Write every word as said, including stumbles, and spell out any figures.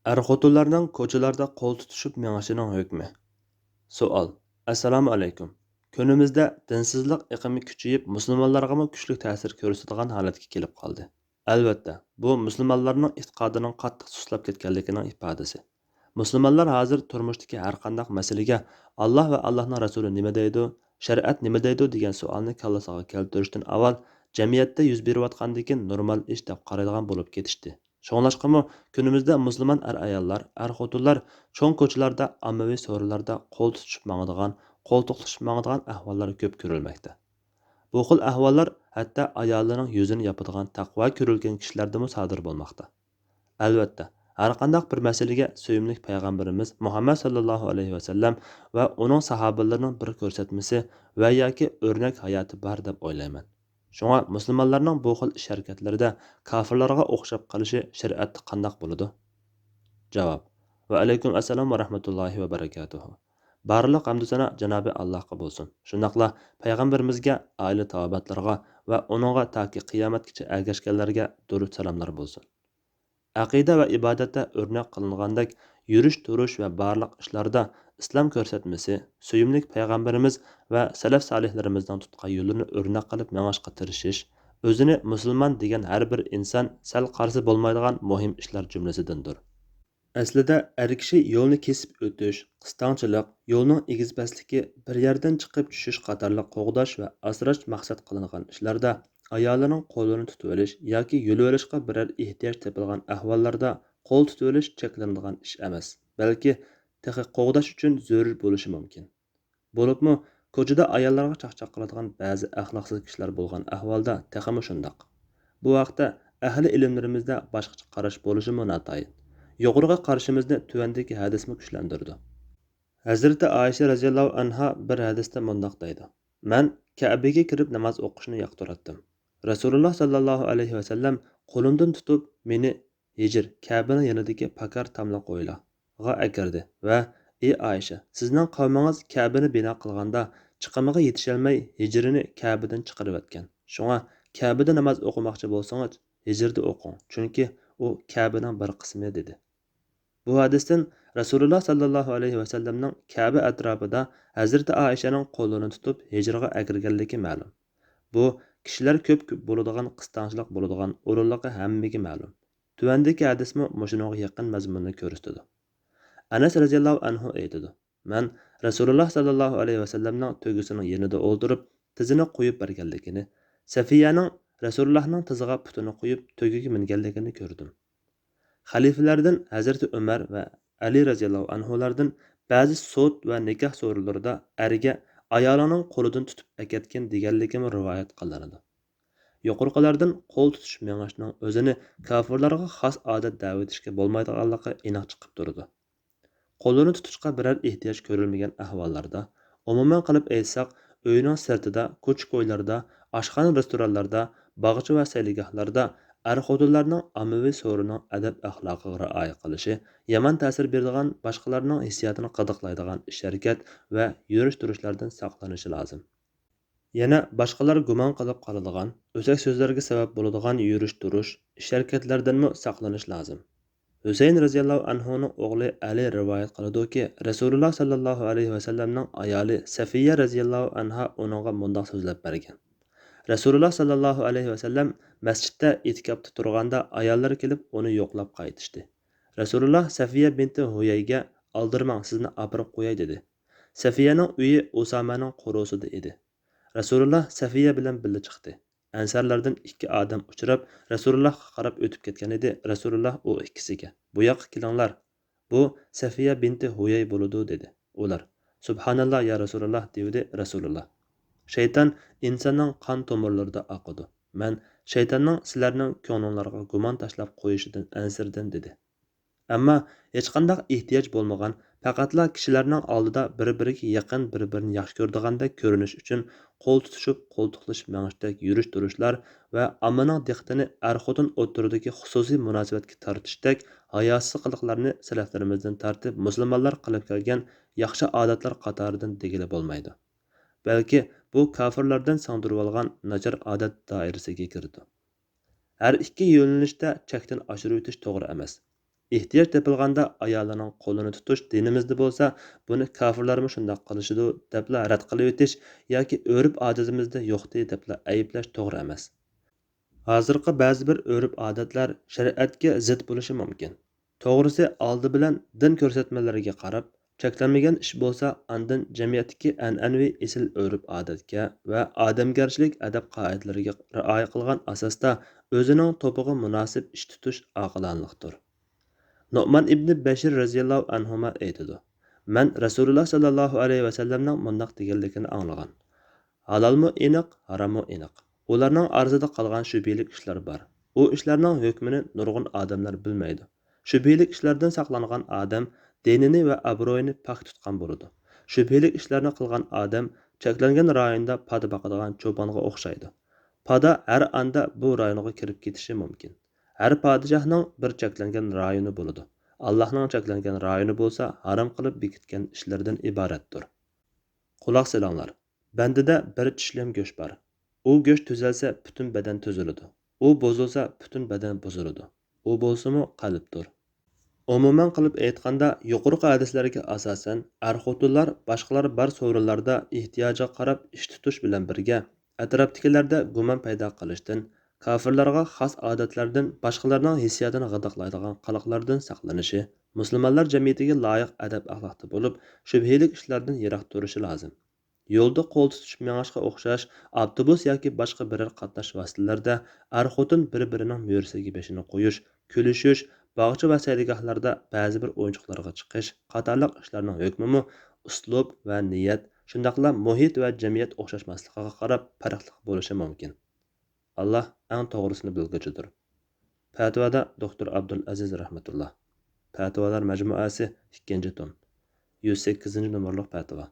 ئەر-خوتۇنلارنىڭ كوچىلاردا قول تۇتۇشۇپ مېڭىشىنىڭ ھۆكمى. سوئال. ئەسسالامۇ ئەلەيكۇم. كۈنىمىزدە دىنسىزلىق ئېقىمى كۈچىيىپ، مۇسۇلمانلارغىمۇ كۈچلۈك تەسىر كۆرسىتىدىغان ھالەتكە كېلىپ قالدى. ئەلۋەتتە، بۇ مۇسۇلمانلارنىڭ ئېتىقادىنىڭ قاتتىق سۇسلاپ كەتكەنلىكىنىڭ ئىپادىسى. مۇسۇلمانلار ھازىر تۇرمۇشتىكى ھەرقانداق مەسىلىگە ئاللاھ ۋە ئاللاھنىڭ رەسۇلى نېمە دەيدۇ، شەرىئەت نېمە دەيدۇ دېگەن سوئالنى كاللىسىغا كەلتۈرۈشتىن ئاۋۋال جەمئىيەتتە يۈز بېرىۋاتقاندىكى نورمال ئىش دەپ قارايدىغان بولۇپ كېتىشتى. شۇڭلاشقىمۇ كۈنىمىزدە مۇسۇلمان ئەر-ئاياللار، ئەر-خوتۇنلار چوڭ كوچىلاردا، ئاممىۋى سورۇنلاردا قول تۇتۇشۇپ ماڭىدىغان، قولتۇقلىشىپ ماڭىدىغان ئەھۋاللار كۆپ كۆرۈلمەكتە. بۇ خىل ئەھۋاللار ھەتتا ئايالىنىڭ يۈزىنى ياپىدىغان تەقۋا كۆرۈلگەن كىشىلەردىمۇ سادىر بولماقتا. ئەلۋەتتە، ھەرقانداق بىر مەسىلىگە سۆيۈملۈك پەيغەمبىرىمىز مۇھەممەد ساللاللاھۇ ئەلەيھى ۋەسەللەم ۋە ئۇنىڭ ساھابىلىرىنىڭ بىر كۆرسەتمىسى ۋە ياكى ئۆرنەك ھاياتى بار دەپ ئويلايمەن. شۇڭا مۇسۇلمانلارنىڭ بۇ خىل ئىش-ھەرىكەتلىرىدە كاپىرلارغا ئوخشاپ قېلىشى شەرىئەتتە قانداق بولىدۇ؟ جاۋاب. ۋەئەلەيكۇم ئەسسالام ۋە رەھمەتۇللاھى ۋە بەرەكاتۇھۇ. بارلىق ھەمدۇ سانا جانابى ئاللاھقا بولسۇن. شۇنداقلا پەيغەمبىرىمىزگە، ئائىلە تاۋابىئاتلىرىغا ۋە ئۇنىڭغا تاكى قىيامەتكىچە ئەگەشكەنلەرگە دۇرۇد سالاملار بولسۇن. ئەقىدە ۋە ئىبادەتتە ئۆرنەك قىلىنغاندەك، يۈرۈش-تۇرۇش ۋە بارلىق ئىشلاردا ئىسلام كۆرسەتمىسى، سۆيۈملۈك پەيغەمبىرىمىز ۋە سەلەف سالىھلىرىمىزنىڭ تۇتقان يولىنى ئۆرنەك قىلىپ مېڭىشقا تىرىشىش، ئۆزىنى مۇسۇلمان دېگەن ھەر بىر ئىنسان سەل قارىسا بولمايدىغان مۇھىم ئىشلار جۈملىسىدىندۇر. ئەسلىدە ئەر كىشى يولنى كېسىپ ئۆتۈش، قىستاڭچىلىق، يولنىڭ ئېگىز-پەسلىكى، بىر يەردىن چىقىپ چۈشۈش قاتارلىق قوغداش ۋە ئاسراش مەقسەت قىلىنغان ئىشلاردا ئايالىنىڭ قولىنى تۇتۇۋېلىش ياكى يۆلىۋېلىشقا بىرەر ئېھتىياج تېپىلغان ئەھۋاللاردا قول تۇتۇۋېلىش چەكلىنىدىغان ئىش ئەمەس، بەلكى تېخى قوغداش ئۈچۈن زۆرۈر بولۇشى مۇمكىن. بولۇپمۇ كوچىدا ئاياللارغا چاقچاق قىلىدىغان بەزى ئەخلاقسىز كىشىلەر بولغان ئەھۋالدا تېخىمۇ شۇنداق. بۇ ھەقتە ئەھلى ئىلىملىرىمىزدە باشقىچە قاراش بولۇشىمۇ ناتايىن. يۇقىرىقى قارىشىمىزنى تۆۋەندىكى ھەدىسمۇ كۈچلەندۈرىدۇ. ھەزرىتى ئائىشە رەزىياللاھۇ ئەنھا بىر ھەدىستە مۇنداق دەيدۇ: مەن كەبىگە كىرىپ ناماز ئوقۇشنى ياقتۇراتتىم. رەسۇلۇللاھ ساللاللاھۇ ئەلەيھى ۋەسەللەم قولۇمدىن تۇتۇپ، مېنى ھىجر، كەبىنىڭ يېنىدىكى پاكار تاملىق ھويلىغا ئەكىردى ۋە، ئى ئائىشە، سىزنىڭ قەۋمىڭىز كەبىنى بىنا قىلغاندا، چىقىمىغا يېتىشەلمەي، ھىجرىنى كەبىدىن چىقىرىۋەتكەن. شۇڭا كەبىدە ناماز ئوقۇماقچى بولسىڭىز، ھىجرىدە ئوقۇڭ، چۈنكى ئۇ كەبىنىڭ بىر قىسمى، دېدى. بۇ ھەدىستىن رەسۇلۇللاھ ساللاللاھۇ ئەلەيھى ۋەسەللەمنىڭ كەبە ئەتراپىدا ھەزرىتى ئائىشەنىڭ قولىنى تۇتۇپ ھىجرىغا ئەكىرگەنلىكى مەلۇم. بۇ كىشىلەر كۆپ بولىدىغان، قىستاڭچىلىق بولىدىغان ئورۇنلۇقى ھەممىگە مەلۇم. تۆۋەندىكى ھەدىسمۇ مۇشۇنىڭغا يېقىن مەزمۇننى كۆرسىتىدۇ. ئەنەس رەزىياللاھۇ ئەنھۇ ئېيتىدۇ: مەن رەسۇلۇللاھ ساللاللاھۇ ئەلەيھى ۋەسەللەمنىڭ تۆگىسىنىڭ يېنىدا ئولتۇرۇپ، تىزىنى قويۇپ بەرگەنلىكىنى، سەفىيەنىڭ رەسۇلۇللاھنىڭ تىزىغا پۇتىنى قويۇپ، تۆگىگە مىنگەنلىكىنى كۆردۈم. خەلىپىلەردىن ھەزرىتى ئۆمەر ۋە ئەلى رەزىياللاھۇ ئەنھۇلاردىن بەزى سوت ۋە نىكاھ سورۇنلىرىدا ئەرگە ئايالىڭنىڭ قولىدىن تۇتۇپ ئەكەتكىن دېگەنلىكىمۇ رىۋايەت قىلىنىدۇ. يۇقىرىقىلاردىن قول تۇتۇش مېڭىشنىڭ ئۆزىنى كاپىرلارغا خاس ئادەت دەۋېتىشكە بولمايدىغانلىقى ئېنىق چىقىپ تۇرىدۇ. قولىنى تۇتۇشقا بىرەر ئېھتىياج كۆرۈلمىگەن ئەھۋاللاردا، ئومۇمەن قىلىپ ئېيتساق، ئۆينىڭ سىرتىدا، كوچا-كويلاردا، ئاشخانا-رېستورانلاردا، باغچە ۋە سەيلىگاھلاردا ئەر-خوتۇنلارنىڭ ئاممىۋى سورۇننىڭ ئەدەپ-ئەخلاقىغا رىئايە قىلىشى، يامان تەسىر بېرىدىغان، باشقىلارنىڭ ھېسسىياتىنى قىدىقلايدىغان ئىش-ھەرىكەت ۋە يۈرۈش-تۇرۇشلاردىن ساقلىنىشى لازىم. يەنە باشقىلار گۇمان قىلىپ قالىدىغان، ئۆسەك سۆزلەرگە سەۋەب بولىدىغان يۈرۈش-تۇرۇش، ئىش-ھەرىكەتلەردىنمۇ ساقلىنىش لازىم. ھۈسەيىن رەزىياللاھۇ ئەنھۇنىڭ ئوغلى ئەلى رىۋايەت قىلىدۇكى، رەسۇلۇللاھ ساللاللاھۇ ئەلەيھى ۋەسەللەمنىڭ ئايالى سەفىيە رەزىياللاھۇ ئەنھا ئۇنىڭغا مۇنداق سۆزلەپ بەرگەن: رەسۇلۇللاھ ساللاللاھۇ ئەلەيھى ۋەسەللەم مەسچىتتە ئېتىكاپتا تۇرغاندا، ئاياللىرى كېلىپ ئۇنى يوقلاپ قايتىشتى. رەسۇلۇللاھ سەفىيە بىنتى ھۇيەيگە، ئالدىرىماڭ، سىزنى ئاپىرىپ قوياي، دېدى. سەفىيەنىڭ ئۆيى ئۇسامەنىڭ قورۇسىدا ئىدى. رەسۇلۇللاھ سەفىيە بىلەن بىللە چىقتى. ئەنسارلاردىن ئىككى ئادەم ئۇچراپ، رەسۇلۇللاھقا قاراپ ئۆتۈپ كەتكەنىدى. رەسۇلۇللاھ ئۇ ئىككىسىگە، بۇ ياققا كېلىڭلار، بۇ سەفىيە بىنتى ھۇيەي بولىدۇ، دېدى. ئۇلار، سۇبھاناللاھ، يا رەسۇلۇللاھ، دېۋىدى رەسۇلۇللاھ. شەيتان ئىنساننىڭ قان تومۇرلىرىدا ئاقىدۇ. مەن شەيتاننىڭ سىلەرنىڭ كۆڭلۈڭلارغا گۇمان تاشلاپ قويۇشىدىن ئەنسىرىدىم، دېدى. ئەمما ھېچقانداق ئېھتىياج بولمىغان، پەقەتلا كىشىلەرنىڭ ئالدىدا بىر-بىرىگە يېقىن، بىر-بىرىنى ياخشى كۆرىدىغاندەك كۆرۈنۈش ئۈچۈن قول تۇتۇشۇپ، قولتۇقلىشىپ مېڭىشتەك يۈرۈش-تۇرۇشلار ۋە ئاممىنىڭ دىققىتىنى ئەر-خوتۇن ئوتتۇرىدىكى خۇسۇسىي مۇناسىۋەتكە تارتىشتەك ھاياسىز قىلىقلارنى سەلەفلىرىمىزدىن تارتىپ مۇسۇلمانلار قىلىپ كەلگەن ياخشى ئادەتلەر قاتارىدىن دېگىلى بولمايدۇ. بەلكى بۇ كاپىرلاردىن سىڭدۈرۈۋالغان ناچار ئادەت دائىرىسىگە كىرىدۇ. ھەر ئىككى يۆنىلىشتە چەكتىن ئاشۇرۇۋېتىش توغرا ئەمەس. ئېھتىياج تېپىلغاندا ئايالىنىڭ قولىنى تۇتۇش دىنىمىزدا بولسا، بۇنى كاپىرلارمۇ شۇنداق قىلىشىدۇ دەپلا رەت قىلىۋېتىش ياكى ئۆرپ-ئادىتىمىزدە يوقتى دەپلا ئەيىبلەش توغرا ئەمەس. ھازىرقى بەزى بىر ئۆرپ-ئادەتلەر شەرىئەتكە زىت بولۇشى مۇمكىن. توغرىسى، ئالدى بىلەن دىن كۆرسەتمىلىرىگە قاراپ، چەكلەنمىگەن ئىش بولسا، ئاندىن جەمئىيەتتىكى ئەنئەنىۋى ئېسىل ئۆرپ-ئادەتكە ۋە ئادەمگەرچىلىك ئەدەپ-قائىدىلىرىگە رىئايە قىلغان ئاساستا ئۆزىنىڭ توپىغا مۇناسىپ ئىش تۇتۇش ئاقىلانىلىقتۇر. نۇئمان ئىبنى بەشىر رەزىياللاھۇ ئەنھۇما ئېيتىدۇ، مەن رەسۇلۇللا ساللاللاھۇ ئەلەيھى ۋەسەللەمنىڭ مۇنداق دېگەنلىكىنى ئاڭلىغان، ھالالمۇ ئېنىق، ھاراممۇ ئېنىق. ئۇلارنىڭ ئارىسىدا قالغان شۈبھىلىك ئىشلار بار. ئۇ ئىشلارنىڭ ھۆكمىنى نۇرغۇن ئادەملەر بىلمەيدۇ. شۈبھىلىك ئىشلاردىن ساقلانغان ئادەم دىنىنى ۋە ئابرۇيىنى پاك تۇتقان بولىدۇ. شۈبھىلىك ئىشلارنى قىلغان ئادەم چەكلەنگەن رايوندا پادا باقىدىغان چوپانغا ئوخشايدۇ. پادا ھەر ئاندا بۇ رايونغا كىرىپ كېتىشى مۇمكىن. ھەر پادىشاھنىڭ بىر چەكلەنگەن رايونى بولىدۇ. ئاللاھنىڭ چەكلەنگەن رايونى بولسا ھارام قىلىپ بېكىتكەن ئىشلىرىدىن ئىبارەتتۇر. قۇلاق سېلىڭلار. بەندىدە بىر چىشلەم گۆش بار. ئۇ گۆش تۈزەلسە، پۈتۈن بەدەن تۈزۈلىدۇ. ئۇ بۇزۇلسا، پۈتۈن بەدەن بۇزۇلىدۇ. ئۇ بولسىمۇ قەلبتۇر. ئومۇمەن قىلىپ ئېيتقاندا، يۇقىرىقى ھەدىسلەرگە ئاساسەن، ئەر-خوتۇنلار باشقىلار بار سورۇنلاردا ئېھتىياجىغا قاراپ ئىش تۇتۇش بىلەن بىرگە، ئەتراپتىكىلەردە گۇمان پەيدا قىلىشتىن، كاپىرلارغا خاس ئادەتلەردىن، باشقىلارنىڭ ھېسسىياتىنى غىدىقلايدىغان قىلىقلاردىن ساقلىنىشى، مۇسۇلمانلار جەمئىيىتىگە لايىق ئەدەپ-ئەخلاقتا بولۇپ، شۈبھىلىك ئىشلاردىن يىراق تۇرۇشى لازىم. يولدا قول تۇتۇشۇپ مېڭىشقا ئوخشاش، ئاپتوبۇس ياكى باشقا بىرەر قاتناش ۋاسىتىلىرىدە ئەر-خوتۇن بىر-بىرىنىڭ مۈرىسىگە بېشىنى قويۇش، كۈلۈشۈش، باغچە ۋە سەيلىگاھلاردا بەزى بىر ئويۇنچۇقلارغا چىقىش قاتارلىق ئىشلارنىڭ ھۆكمىمۇ ئۇسلۇب ۋە نىيەت، شۇنداقلا مۇھىت ۋە جەمئىيەت ئوخشاشماسلىقىغا قاراپ پەرقلىق بولۇشى مۇمكىن. ئاللا ئەڭ توغرىسىنى بىلگۈچىدۇر. پەتىۋادا دوكتور ئابدۇل ئەزىز رەھمەتۇللا. پەتىۋالار مەجمۇئەسى، ئىككىنچى توم، يۈز سەككىزىنچى نومۇرلۇق پەتىۋا.